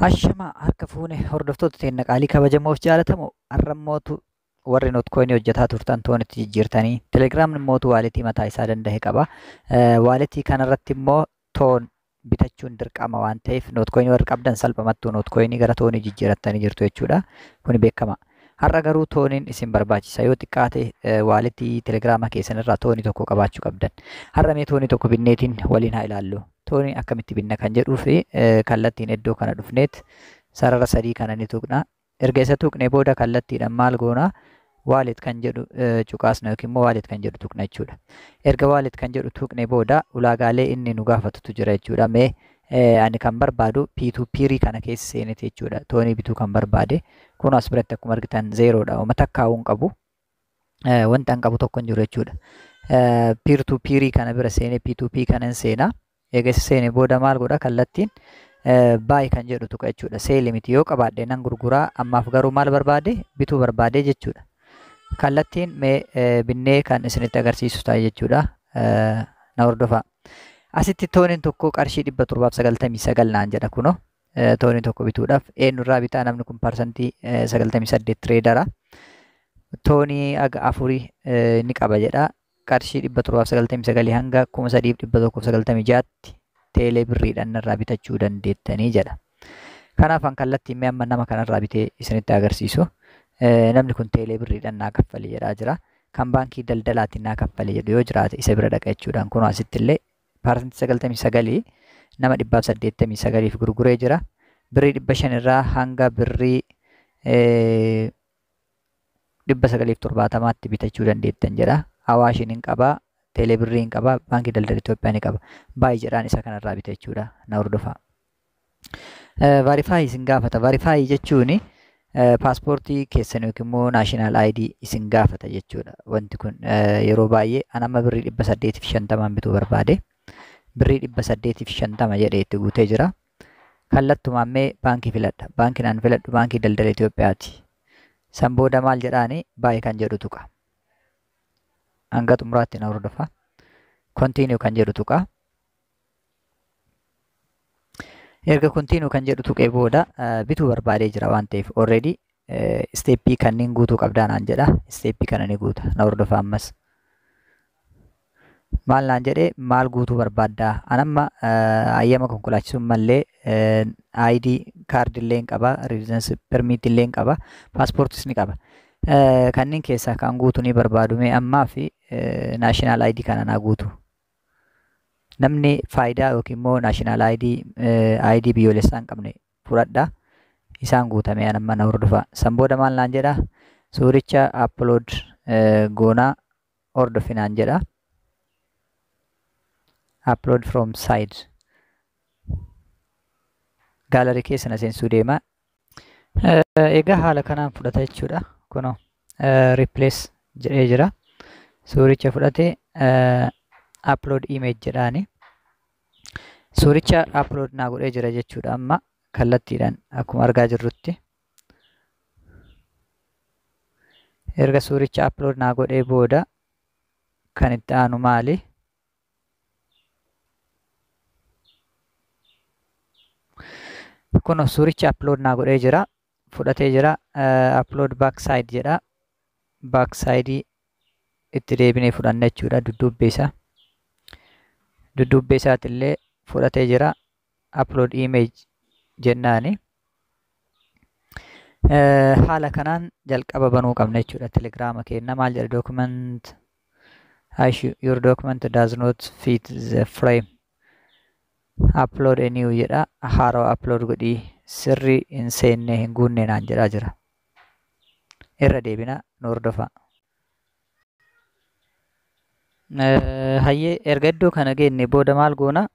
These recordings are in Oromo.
Ashamaa harka fuune hordoftoota teenya qaalii kabajamoof jaalatamoo har'ammootu warri Notcoin hojjetaa turtan toonitti jijjiirtanii Telegiraamni immootu waaletii mataa isaa danda'e qaba. Waaletii kanarratti immoo toon bitachuun dirqama waan ta'eef Notcoin warri qabdan salphamattuu Notcoin gara toonii jijjiirattanii jirtu jechuudha. Kuni beekama. Har'a garuu tooniin isin barbaachisa yoo xiqqaate waaletii Telegiraama keessan irraa toonii tokko qabaachuu qabdan. Har'a mee toonii tokko binneetiin waliin haa ilaallu. Toonii akkamitti binna kan jedhuu fi kallattiin iddoo kana dhufneet sarara sadii kana ni tuqna. Erga isa tuqnee booda kallattiidhaan maal goona? Wallet kan jedhu cuqaasna yookiin immoo wallet kan jedhu tuqna jechuudha. Erga wallet kan jedhu tuqnee booda ulaagaalee inni nu gaafatutu jira jechuudha. Mee ani kan barbaadu P2P kana keessa seenete jechuudha. Toonii bituu kan barbaade kun as biratti akkuma argitan zeeroodha. Uummata takkaa'uu hin qabu. Wanta hin qabu tokko hin jiru jechuudha. Peer to peer kana bira seenee P2P kana hin seenaa. Eega isa seenee booda maal godha kallattiin buy kan jedhu tuqa jechuudha. Seeli miti yoo qabaadhe nan gurguraa ammaaf garuu maal barbaade bituu barbaade jechuudha. Kallattiin mee binnee kan isinitti agarsiisu ta'a jechuudha. Na hordofaa. Asitti tooniin tokko qarshii 799 naan jedha kunoo. Toonii tokko bituudhaaf eenyurraa bitaa namni kun 98% tireedara. Toonii aga afurii ni qaba jedha. Qarshii 799 hanga 3196tti teelee birriidhaan irraa bitachuu dandeettanii jedha. Kanaaf an kallattiin mee amma nama kanarraa bitee isinitti agarsiisu. Namni kun teelee birriidhaan naa kaffali jedhaa jira. Kan baankii daldalaatiin naa kaffali jedhu yoo jiraate isa bira dhaqa jechuudhaan kunoo asitti illee 99% nama 189f gurguree jira. Birrii 500 irraa hanga birrii 970tti bitachuu dandeettan jedha. Awaashiin hin qabaa, teelee birrii hin qabaa, baankii daldala Itoophiyaa ni qaba. Baay'ee jedhaan isa kanarraa bita jechuudha. Na hordofaa. Verify isin gaafata. Verify jechuun paaspoortii keessan yookiin immoo naashinaal ID isin gaafata jechuudha. Wanti kun yeroo baay'ee an amma birrii 850 bituu barbaade. Birrii 850 jedhee itti guutee jira. Kallattumaan mee baankii filadha. Baankiin an filadhu baankii daldala Itoophiyaati. San booda maal jedhaani baay'ee kan jedhu tuqa. Hanga xumuraatti na hordofa. Continue kan jedhu tuqa. Erga continue kan jedhu tuqee booda bituu barbaadee jira waan ta'eef already steeppii kanneen guutuu qabdaa naan jedha. Steeppii kana ni guuta. Na hordofa ammas. Maal naan jedhee maal guutuu barbaaddaa? An amma hayyama konkolaachisuu mallee ID kaardii illee hin qaba, residence permit illee hin qaba, paaspoortis ni qaba. Kanneen keessaa kan guutuu ni barbaadu mee ammaa fi naashinaal ID kana naa guutu. Namni faayidaa yookiin immoo naashinaal ID biyyoolessaa hin qabne fudhadha. Isaan guutamee an amma na hordofa. San booda maal naan jedha? Suuricha upload goonaa hordofi naan jedha. Upload from side. Gaalarii keessa na seensuu deema. Egaa haala kanaan fudhata jechuudha. Kunoo replace jedhee jira. Suuricha fudhatee upload image jedhaani. Suuricha upload naa godhee jira jechuudha amma kallattiidhaan akkuma argaa jirrutti. Erga suuricha upload naa godhee booda kan itti aanu maali? Kunoo suuricha upload naa godhee jira. Fudhatee jira. Upload backside jedha. Backside itti deebinee fudhanna jechuudha dudduubbee isaa. Dudduubbee isaatillee fudhatee jira. Upload image jennaani. Haala kanaan jalqaba banuu qabna jechuudha. Telegiraama keenya maal jedha document your document does not fit the frame. Upload a new jedha. Haarawaa upload godhii sirrii hin seenne hin guunne naan jedhaa jira. Irra deebina nu hordofaa. Hayyee erga iddoo kana geenne booda maal goona?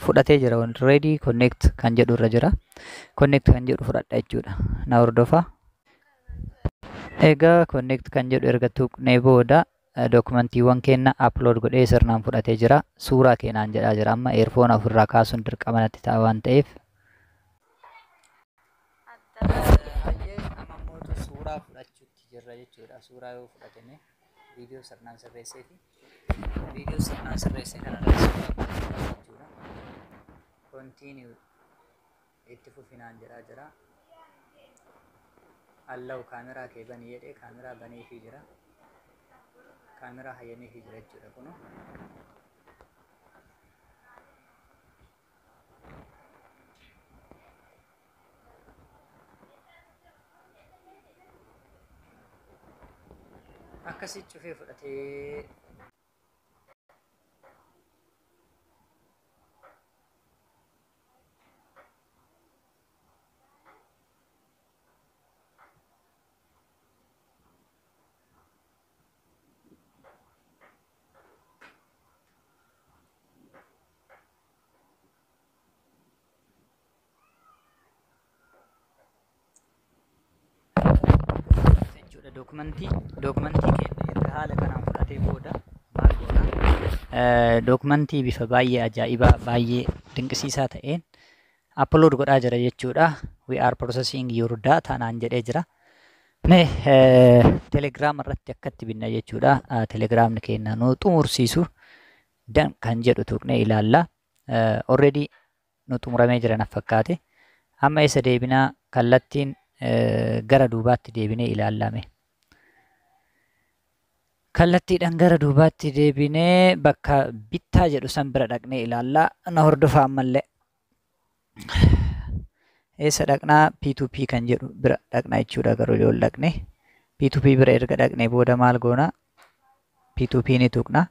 Fudhatee jira already connect kan jedhu irra jira. Connect kan jedhu fudhadha jechuudha. Na hordofaa. Egaa connect kan jedhu erga tuqnee booda dookumantiiwwan keenya upload godhee sirnaan fudhatee jira. Suuraa keenyaan jedhaa jira. Amma eerfoona ofirraa kaasuun dirqama natti ta'a waan ta'eef. Hayyee amma immoo suuraa fudhachuutti jirra jechuudha. Suuraa yoo fudhatame viidiyoo sirnaan sirreessee fi viidiyoo sirnaan sirreessee kanarratti suuraa fudhachuu jechuudha. Continue Itti fufinaan jedhaa jira. Allow kaameraa kee banii jedhee kaameraa baneefii jira. Kaameraa hayyameefii jira jechuudha kunoo. Akkasii cufee fudhatee jechuudha. Dookumentii keenya erga haala kanaan fudhatee booda maal goona? Dookumentii bifa baay'ee ajaa'ibaa, baay'ee dinqisiisaa ta'een upload godhaa jira jechuudha. "We are processing your data" naan jedhee jira. Mee Telegiraam irratti akkatti binna jechuudha. Telegiraamni keenya nu xumursiisu done kan jedhu tuqnee ilaalla. Already nu xumuramee jira naf fakkaate. Amma isa deebinaa kallattiin gara duubaatti deebinee ilaallame. Kallattiidhaan gara duubaatti deebinee bakka bittaa jedhu san bira dhaqnee ilaallaa. Na hordofaa ammallee. Eessa dhaqnaa? P2P kan jedhu bira dhaqnaa jechuudha garuu yoo dhaqne. P2P bira erga dhaqnee booda maal goona? P2P ni tuqna.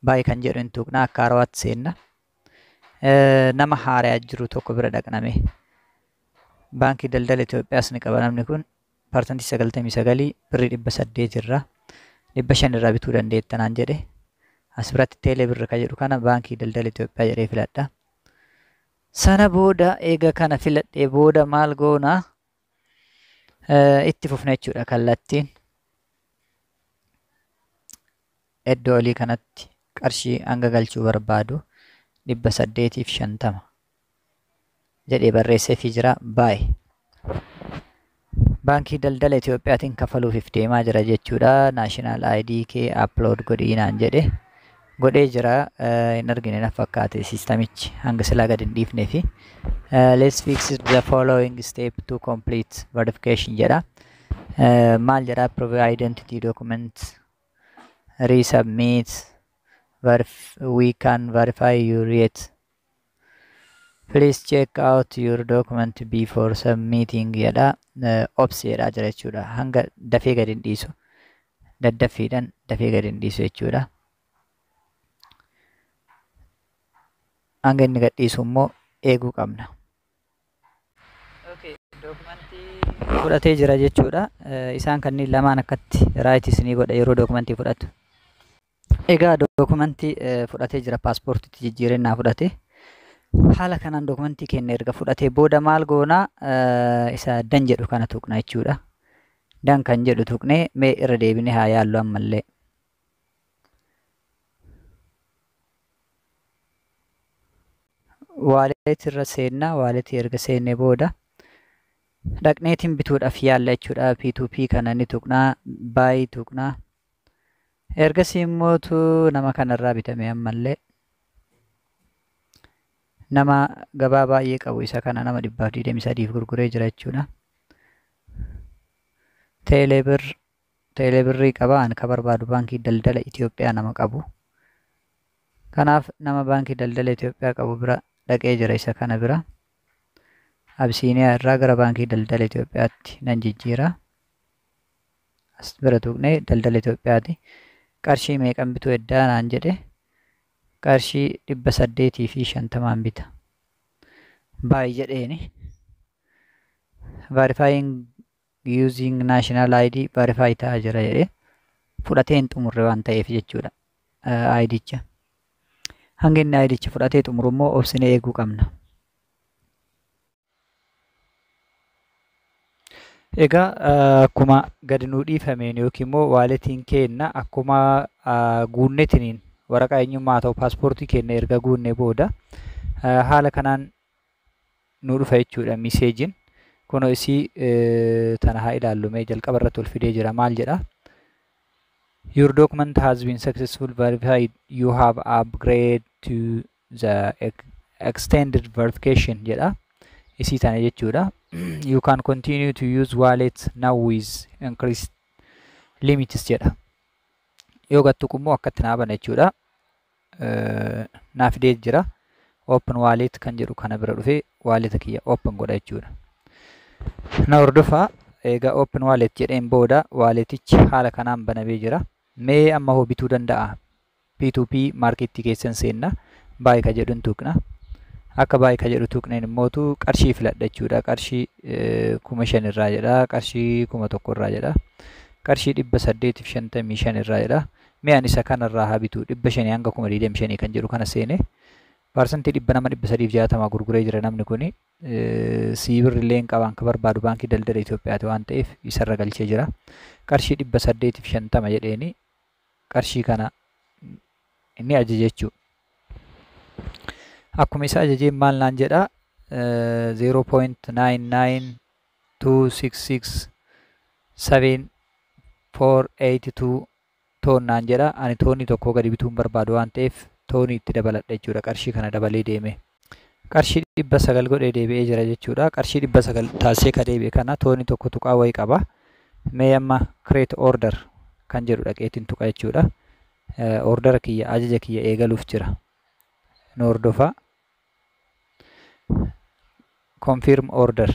Buy kan jedhu hin tuqna, akka haarawaatti seenna. Nama haaraa jiru tokko bira dhaqname. Baankii Daldala Itoophiyaas ni qaba namni kun. 99% birrii 800 irraa 500 irraa bituu dandeetta naan jedhe. As biratti teelee birri kan jedhu kana Baankii Daldala Itoophiyaa jedhee filadha. Sana booda eega kana filadhee booda maal goona? Itti fufna jechuudha kallattiin. Iddoo olii kanatti qarshii hanga galchuu barbaadu 850 jedhee barreesseefii jira. Buy. Baankii Daldala Itoophiyaatiin kafaluuf deemaa jira jechuudha. National ID kee upload godhii naan jedhe. Godhee jira, hin argine na fakkaate siistamichi hanga silaa gadi hin dhiifnee fi. "Let's fix the following step to complete verification" jedha. Maal jedha? Prove identity document, resubmit, we can verify your rate. Please check out your document before submitting" jedha. Obsi jedhaa jira jechuudha. Hanga dafee gadi hin dhiisu. Daddaffiidhaan dafee gadi hin dhiisu jechuudha. Hanga inni gadhiisu immoo eeguu qabna. Dookumentii fudhatee jira jechuudha. Isaan kanneen lamaan akkatti right isinii godha yeroo dookumentii fudhatu. Egaa dookumentii fudhatee jira, paaspoortiitti jijjiiree naa fudhate. Haala kanaan dookumentii keenya erga fudhatee booda maal goonaa? Isa done jedhu kana tuqna jechuudha. Done kan jedhu tuqnee mee irra deebinee haa yaallu ammallee. Wallet irra seennaa, walletii erga seennee booda dhaqneetiin bituudhaaf yaalla jechuudha. P2P kana ni tuqnaa, buy tuqnaa. Ergasii immootu nama kanarraa bitame ammallee. Nama gabaa baay'ee qabu isa kana nama 123f gurguree jira jechuudha. Teeleebir teeleebirrii qaba, an ka barbaadu Baankii Daldala Itoophiyaa nama qabu. Kanaaf nama Baankii Daldala Itoophiyaa qabu bira dhaqee jira isa kana bira. Abisiiniyaa irraa gara Baankii Daldala Itoophiyaatti nan jijjiira. As bira tuqnee Daldala Itoophiyaati. Qarshii meeqan bituu eddaa naan jedhe, qarshii 850n bita. Buy jedheeni. Verifying using national ID, verify ta'aa jira jedhee fudhatee hin xumurre waan ta'eef jechuudha. IDcha. Hanga inni IDcha fudhatee xumuru immoo obsinee eeguu qabna. Egaa akkuma gadi nuu dhiifameen yookiin immoo walletiin keenya akkuma guunnetiniin waraqaa eenyummaa haa ta'u paaspoortii keenya erga guunnee booda haala kanaan nu dhufa jechuudha messageiin. Kunoo isii tana haa ilaallu, mee jalqaba irratti ol fidee jira, maal jedha? "Your document has been successfully verified. You have upgraded to the extended verification" jedha. Isii tana jechuudha. "You can continue to use wallet now with increased limits" jedha. Yoo gattuqu immoo akkatti naa bana jechuudha. Naa fidee jira. Open wallet kan jedhu kana bira dhufee walleta kiyya open godha jechuudha. Na hordofaa. Egaa open wallet jedheen booda walletichi haala kanaan banamee jira. Mee amma hoo bituu danda'a? P2P marketii keessan seenna. Buy ka jedhuun tuqna. Akka buy ka jedhu tuqneen immootu qarshii filadha jechuudha. Qarshii 5,000 irraa jedha. Qarshii 1,000 irraa jedha. Qarshii 855 irraa jedha. Mee ani isa kanarraa haa bitu, 500 hanga 25,000 kan jedhu kana seene. Parsantii 200 360 gurguree jira namni kuni. CBE Birri illee hin qaban, ka barbaadu Baankii Daldala Itoophiyaati waan ta'eef isarra galchee jira. Qarshii 850 jedheeni qarshii kana inni ajaje jechuudha. Akkuma isa ajajeen maal naan jedha? 0.992667 TON naan jedha. Ani toonii tokko gadi bituu hin barbaadu waan ta'eef toonii itti dabaladha jechuudha. Qarshii kana dabalee deeme. Qarshii 900 godhee deebi'ee jira jechuudha. Qarshii 900 taasisee ka deebi'e kana toonii tokko tuqaa wayii qaba. Mee amma create order kan jedhu dhaqeetiin tuqa jechuudha. Ordera kiyya, ajaja kiyya eegaluuf jira. Nu hordofaa. Confirm order.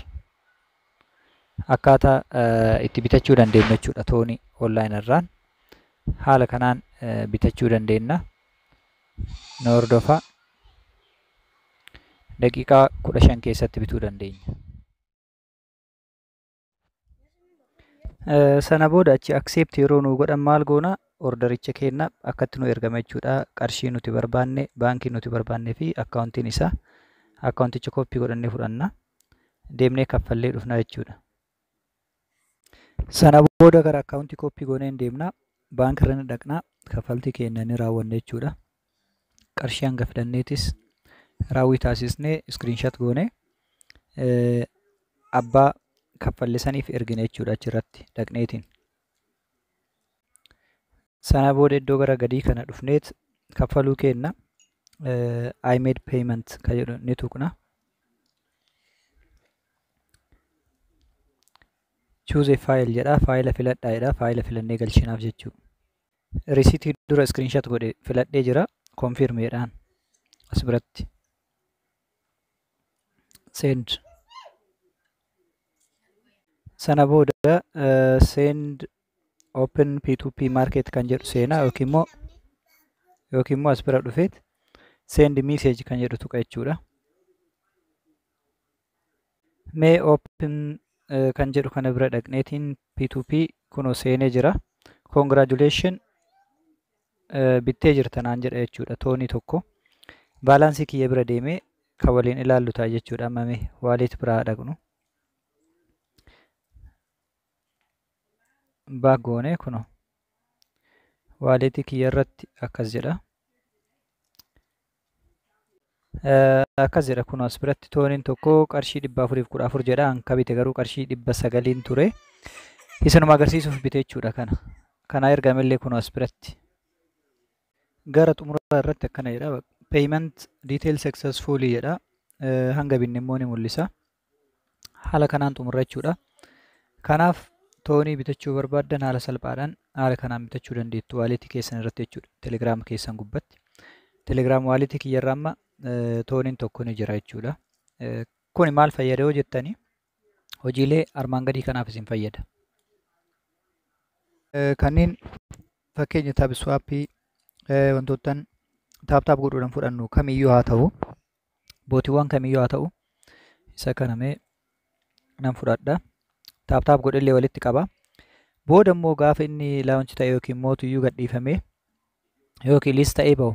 Akkaataa itti bitachuu dandeenyu jechuudha toonii online irraan. Haala kanaan bitachuu dandeenya. Nu hordofaa. Daqiiqaa 15 keessatti bituu dandeenya. Sana booda achi accept yeroo nu godhan maal goona? Ordericha kenna akkatti nu ergama jechuudha. Qarshii nuti barbaanne, baankii nuti barbaannee fi akkaawuntiin isaa, akkaawunticha kooppii godhannee fudhanna. Deemnee kaffallee dhufna jechuudha. Sana booda gara akkaawuntii kooppii goonee hin deemna. Baankii irra ni dhaqna. Kaffaltii keenya ni raawwanna jechuudha. Qarshii hanga fidanneetis raawwii taasisnee screenshot goonee abbaa kaffalle saniif ergina jechuudha achirratti dhaqneetiin. Sana booda iddoo gara gadii kana dhufneet kaffaluu kenna. "I made payment" kan jedhu ni tuqna. "Choose a file" jedha. Faayila filadhaa jedha. Faayila filannee galchinaaf jechuudha. Risiitii dura screenshot godhe filadhee jira. Confirm jedhaan as biratti. Send. Sana booda send open P2P market kan jedhu seenaa yookiin immoo as bira dhufeet send message kan jedhu tuqa jechuudha. Mee open kan jedhu kana bira dhaqneetiin P2P kunoo seenee jira. "Congratulation, bittee jirta" naan jedha jechuudha toonii tokko. Baalaansii kiyya bira deemee kan waliin ilaallu ta'a jechuudha. Amma mee wallet biraa dhaqnu. Back goonee kunoo walletii kiyya irratti akkas jedha. Akkas jedha kunoo as biratti tooniin tokko qarshii 414 jedha. An ka bite garuu qarshii 900n ture. Isinuma agarsiisuuf bite jechuudha kana. Kana ergamellee kunoo as biratti. Gara xumuraa irratti akkana jedha. "Payment detail successfully" jedha. Hanga binne immoo ni mul'isa. Haala kanaan xumurra jechuudha. Kanaaf toonii bitachuu barbaaddan haala salphaadhaan haala kanaan bitachuu dandeettu walletii keessan irratti jechuudha. Telegiraama keessan gubbatti. Telegram walletii kiyyarra amma tooniin tokko ni jira jechuudha. Kuni maal fayyada yoo jettanii, hojiilee armaan gadii kanaaf isin fayyada. Kanneen fakkeenya TapSwapii, wantoottan tap tap godhuudhaan fudhannu kamiyyuu haa ta'u, botiiwwan kamiyyuu haa ta'u, isa kana mee nan fudhadha. Tap tap godhellee walitti qaba. Booda immoo gaafa inni launch ta'e yookiin mootuyyuu gadhiifamee yookiin list ta'ee bahu,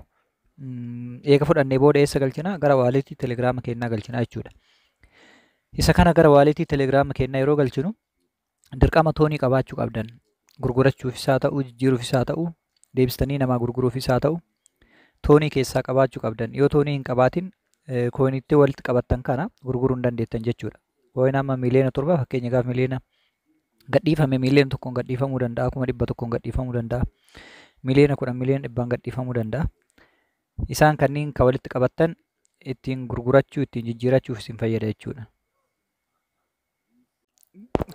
eega fudhannee booda eessa galchina? Gara walletii telegiraama keenyaa galchina jechuudha. Isa kana gara walletii telegiraama keenyaa yeroo galchinu dirqama toonii qabaachuu qabdan. Gurgurachuufis haa ta'u, jijjiiruufis haa ta'u, deebistanii namaa gurguruufis haa ta'u, toonii keessaa qabaachuu qabdan. Yoo toonii hin qabaatin coinitti walitti qabattan kana gurguruu hin dandeettan jechuudha. Coin amma 7 miiliyoona, fakkeenya gaaf miliyoona gadhiifame 1 miiliyoona gadhiifamuu danda'a, 100,000 gadhiifamuu danda'a, 10 miiliyoona, 100 miiliyoona gadhiifamuu danda'a. Isaan kanneen kan walitti qabattan ittiin gurgurachuu, ittiin jijjiirachuuf isin fayyada jechuudha.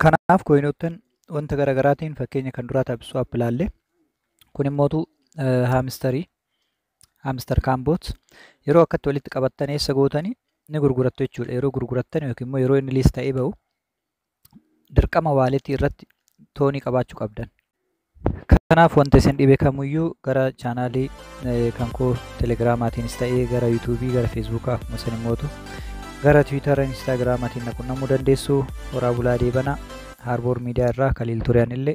Kanaaf coinottan wanta garaagaraatiin, fakkeenya kan duraa TapSwap ilaalle, kun immootu Hamsterii, Hamster Kombat yeroo akkatti walitti qabattan eessa gootanii ni gurgurattu jechuudha. Yeroo gurgurattan yookiin immoo yeroo inni list ta'ee bahu dirqama walletii irratti TONii qabaachuu qabdan. Kanaaf wanta isin dhibe kamiyyuu gara channelii kan koo Telegramaatiinis ta'ee, gara YouTubeii, gara Facebookaa, akkuma isin immootu gara Twittera, Instagramaatiin na qunnamuu dandeessu. Horaa bulaa deebanaa. Harboor Miidiyaa irraa Kaliil Turiyaan illee.